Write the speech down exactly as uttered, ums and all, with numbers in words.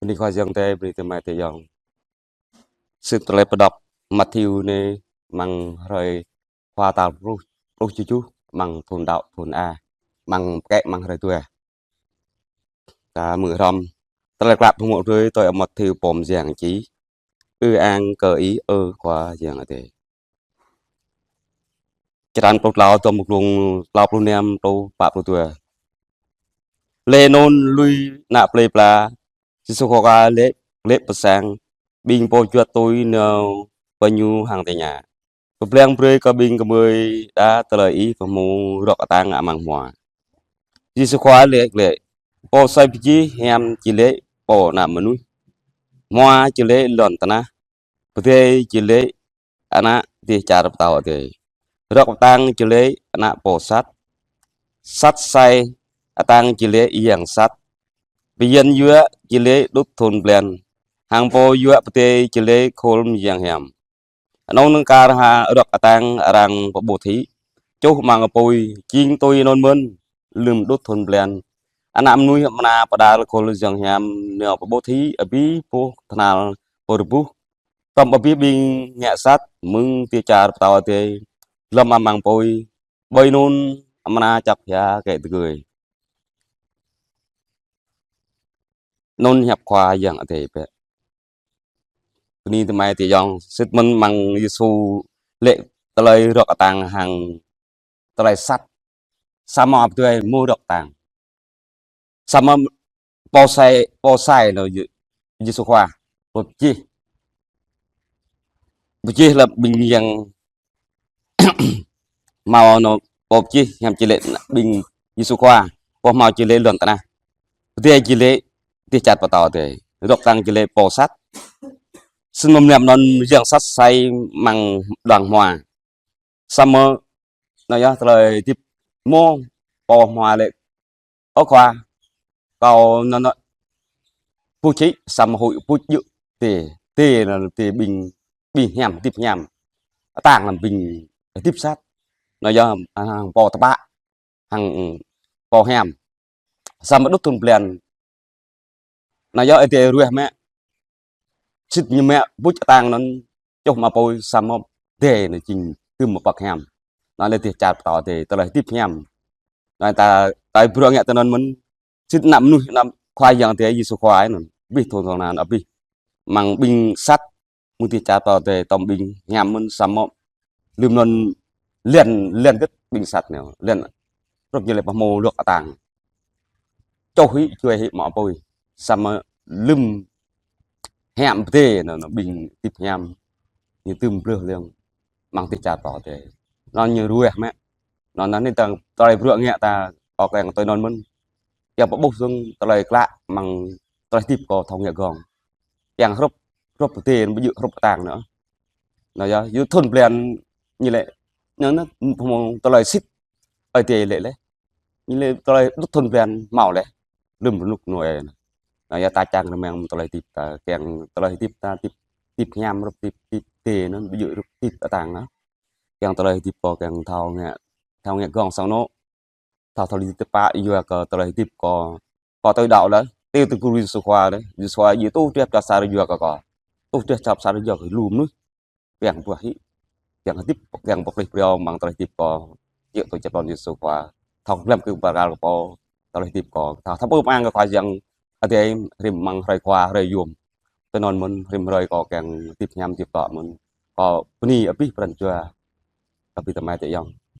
Bơni Khua Yang Adai, bơni tơmai tơyŏng. Sĭt tơlơi pơđŏk Mathiơ anai amăng hrơi Khua tal pluh, pluh tơjuh, amăng thun đăo, thun A, amăng pơkĕ amăng hrơi dua. Ta hmư̆ hrŏm tơlơi klă pơmŭk rơi tui Mathiơ pô mơyang čih. Ư-ang kơ Ih, ơ Khua Yang Adai. Črăn pluh klâo, tơm klung klâo pluh năm truh pă pluh dua. Laih anŭn lui ană plei pla, Yêsu Khua laĭ, laĭ pơ sang, ƀing pô juăt tui nao pơ Ñu hăng tơña: Pơblang brơi kơ ƀing gơmơi đa tơlơi Ih pơhmu rŏk kơtang amăng hmua. Yêsu Khua laĭ glaĭ: Pô sai pơjeh hiam či laĭ Pô Ană Mơnuih. Hmua či laĭ lŏn tơnah. Pơdai či laĭ ană dêh čar Pơtao Adai. Rŏk kơtang či laĭ ană pô sat. Sat sai kơtang či laĭ yang sat. Bơyan yuă či laĭ đŭt thun blan. Hăng pô yuă pơdai či laĭ khul mơyang hiam. Anŭn nơ̆ng kar hă rŏk kơtang arăng pơƀut hĭ, čuh amăng apui, jing tui anŭn mơ̆n, lơ̆m đŭt thun blan, Ană Mơnuih amra pơđar khul mơyang hiam nao pơƀut hĭ abih boh tơhnal pơrơbuh. Tơm abih ƀing ngă sat mơ̆ng dêh čar Pơtao Adai, glŏm amăng apui, ƀơi anŭn amra čăp hia kĕ tơgơi. Anŭn hiăp Khua Yang Adai bĕ. Bơni tơmai tơyŏng, sĭt mơ̆n amăng Yêsu laĭ tơlơi rŏk kơtang hăng tơlơi sat. Samơ̆ pơdai hmâo rŏk kơtang. Samơ̆ pô sai, pô sai nao Yê-, Yêsu Khua. Pô pơjeh. Pơjeh lĕ ƀing yang hmâo nao pô pơjeh hiam či laĭ ƀing Yêsu Khua. Pô hmâo či laĭ lŏn tơnah. Pơdai či laĭ dêh čar Pơtao Adai. Rŏk kơtang či laĭ pô sat. Sĭt mơ̆n mlam anŭn yang sat sai amăng đang hmua. Samơ̆ nao yơh tơlơi hơdip hmâo pô hmua laĭ: Ơ Khua, kâo nao nao pŭč hĭ, samơ̆ huĭ pŭč djơ̆ tê, tê nao tê ƀing, ƀing hiam, hơdip hiam. Kơtang lăm ƀing hơdip sat. Nao yơh, hăng pô tơpă, hăng pô hiam. Samơ̆ đŭt thun blan. Nao yơh Adai ruah mă. Sĭt ñu mă pŭč kơtang anŭn čuh amăng apui samơ̆ pơdai nao jing tơm pơk hiam. Nao laĭ dêh čar Pơtao Adai, tơlơi hơdip hiam. Nao ta, ta bruă ngă tui anŭn mơ̆n. Sĭt Ană Mơnuih, Ană Khua Yang Adai, Yêsu Khua anŭn. Abih thun thun anŭn abih. Amăng ƀing sat mơ̆ng dêh čar Pơtao Adai tơm ƀing hiam mơ̆n samơ̆ lơ̆m anŭn lĕn, lĕn gĕt ƀing sat nao. Lĕn hrup ñu laĭ pơhmu rŏk kơtang. Čuh hĭ, juai hĭ amăng apui. Samơ̆ lơ̆m hiam pơdai nao, nao ƀing hơdip hiam. Ñu tơm blưh lăng amăng dêh čar Pơtao Adai. Anŭn ñu ruah mă. Anŭn anai ta tơlơi bruă ngă ta ôk yang tui anŭn mơ̆n. Yang pơƀuh sung tơlơi klă amăng tơlơi hơdip kâo thâo ngă gơ̆ng. Yang hrup, hrup pơdai ƀu djơ̆ hrup kơtang nao. Nao yơh, yua thun blan ñu laĭ, nao nao pơhmu tơlơi sĭt Ơi Adai laĭ laih. Ñu laĭ tơlơi đŭt thun blan hmâo laih. Lơ̆m rơnŭk rơnua. Nao yơh ta čang rơmang tơlơi hơdip ta, kiăng tơlơi hơdip ta hơdip, hơdip hiam hrup hơdip, hơdip pơdai anŭn ƀu djơ̆ hrup hơdip kơtang nao. Kiăng tơlơi hơdip kâo kiăng thâo ngă, thâo ngă gơ̆ng sang anŏ. Thâo, thâo laĭ tơpă yua kơ tơlơi hơdip kâo. Kâo tui đaŏ laih, tui tơgŭ Yêsu Khua laih. Yêsu Khua ñu tuh drơi pơčah sat yua kơ kâo. Tuh drơi pơčah sat yua kơ lu mơnuih. Kiăng ƀuh hĭ. Kiăng hơdip, kiăng pơplih pơriâo amăng tơlơi hơdip kâo. Yua tui čơplon Yêsu Khua. Thâo glăm kơ pơkăl kơ pô. Tơlơi hơdip kâo. Thâo, thâo pơmang kơ Khua Yang Adai rĭm amăng hrơi Khua, hrơi yôm. Tui anŭn mơ̆n rĭm hrơi kâo kiăng hơdip hiam hơdip tŏ mơ̆n. Kâo bơni abih pran jua. Kơ ƀing tơmai tơyŏng.